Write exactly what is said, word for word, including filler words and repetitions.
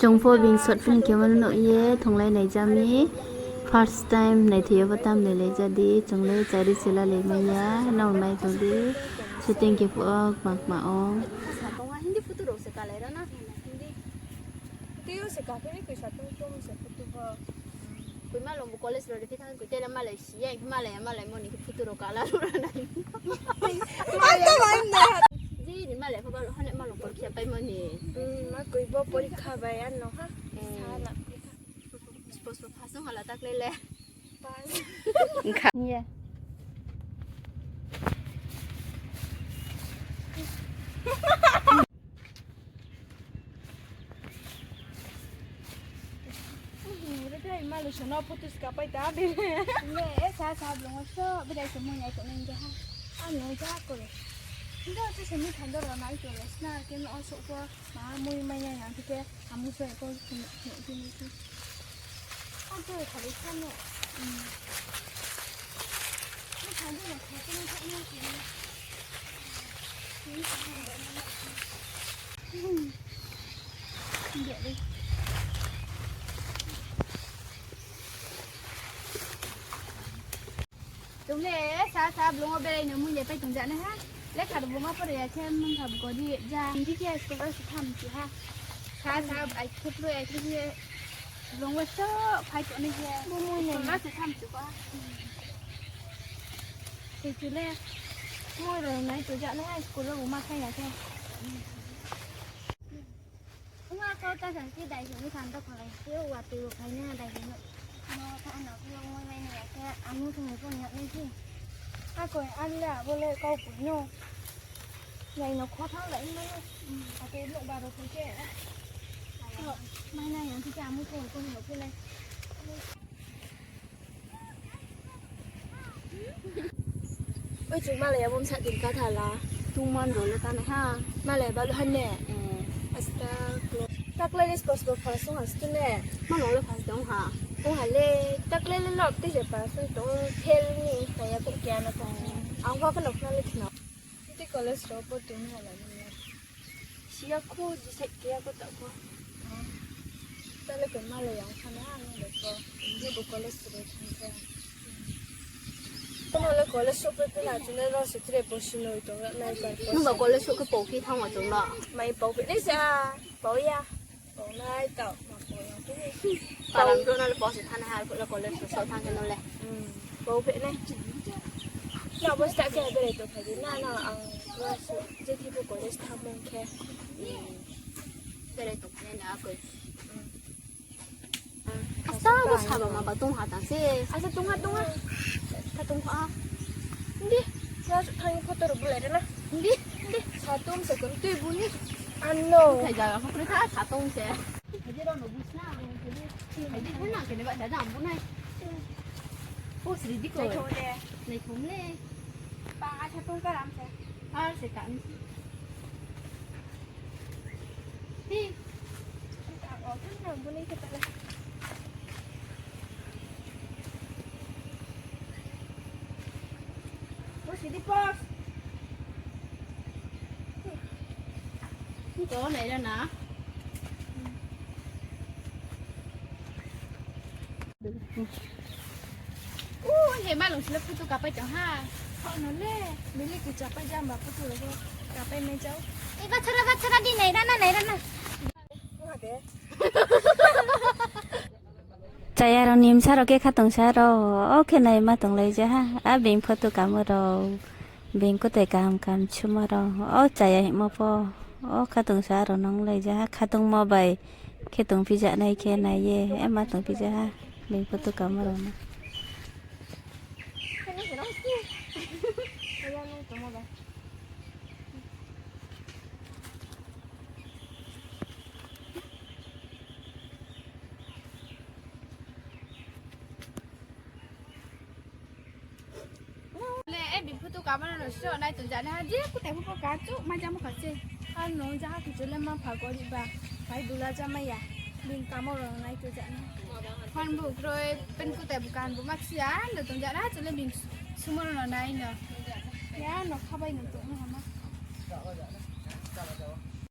Chung pho bini short film khemo no nuh ye thunglai naija mi. First time naithoi ya pho tam nailai ja di, chung le chari sila lai mai ya, nrao nai tong di. Shooting khe phuh o kma kma o. Sa tong ha, Hindi photo rao se kalai ra na, Hindi. Tei yo se kaphai ni koi sa tong tong se photo pho. Koi ma lung bo college rao de phi thanng koi tela malai si ya, malai ya, malai mo ni photo rao kala rao ra nai. Jini malai pho ba hane malung porikha paimo ni. Hmm, ma koi bo porikha bai ano ha. Hmm. Sa la porikha. Spo spo pass ong hala taklai le. Pass. Ye. Re dai, malai sono photo ska pai ta de. Ne, e sa sa blung o so, bedai se mui nai tongnai de ha. Ano ja ko le. Ndo se se mi thando ro nai to le, sna ke no so ko, ma mui mai nai yang ke, amu so ko, ko, ko, ko. Ado khali sa no. Hmm. Mi thando ro kha ko no sa no. Chung le sa sa blung o berai no mui le pai tong ja nai ha. Lekha rao bo ma pore ya khe mung kha bo gori ja. Hindi khe school rao se tham si ha. Sa sa ai khe pro ai khe blung o so phai tongnai khe. Bo mui nai school rao se tham si ba. Khe chu le mui rao nai to ja nai ha school rao bo ma khai ya khe. Ong a kau ta sa si dai se ni kan to kholai se wa tu ro khai na dai se no. No ta no khe ong mai mai na ya khe amu thung ko ni ya ni si. A koi an le abo le kau pui no. Nai no kho thang lai mai no. A te no ba ro khai khe. Mai na ya khe amu thung ko ni ya khe le. Oi, chung malai ya bo msa din ka thala. Tungman rao le ta nai ha. Malai ba lu han ne. Eh. Asta klo. Taklai le spo spo pass ong ha stu ne. Ma nung le pass dong ha. Ong ha le. Taklai le lok te je pass ong tong fail ni kha ya ko kya na ko. Ang wa ka nok na le thna. Tei college rao bo tong ha la ni. Siya ko, jisai keya ko ta ko. Tale ko malai yang thana, ano le ko. Hindi bo college se thang khe. Kono le college so pe pela, chule ro se tre bo sinoi tong la nai jar ko. Nung ba college so ke pau phi thang wa chung no. Mai pau phi nai sa, pau ya. Pau nai tau, ma pau ya. Palang do no le pau se thana ha, ko le college so thang ke no le. Hmm. Bo phe nai. Na bo sta khe berai tongphai di na, na ang class je khe bo college thangmung khe. Berai tongphai na koi. Asa bo saba ma ba tong ha tang se. Asa tong ha, tong ha. Ka tong ha. Hindi. Class thang photo rao bulai rana. Hindi. Hindi. Sa tong se kon tui bu ni. Ano. Khai jaga photo tha sa tong se. Hai di rao no bu sna. Hai di bu na kene ba da da bu nai. O, sri di ko. Nai thum le. Nai thum le. Ba, a sa tong ka ram sa. Ar se ta ni. Hi. Ka o, thang na bu nai ka ta le. Pos, sidi pos. Ni to nai ra na. U, he malung sila photo kapai tong ha. Kho no le, bili ki chapai jamba photo le kapai mai jao. E, bachara, bachara di nai ra na, nai ra na. Chaya rao ni bsa rao khe khatungsa rao, o khe naima tonglai ja ha. A being photo kamo rao, being kutai kaham kaham sumo rao, o chaya hingmo pho, o khatungsa rao nunglai ja ha. Khatungmo bai khe tongphi ja nai khe nai ye, e ma tongphi ja ha. Being photo kamo rao no. Le, e, bini photo kamo no sro nai tong ja na, je kutai pho ka chu mai jamo kha se. Ar no ja ha kuchu le ma pha gori ba, pai dula ja mai ya. Bini kamo rao nai tong ja na. Phone bu kroi, pen kutai bu kan bu ma ksia, no tong ja na, chu le bini sumo rao no nai no. Ya, no kha bai no tong.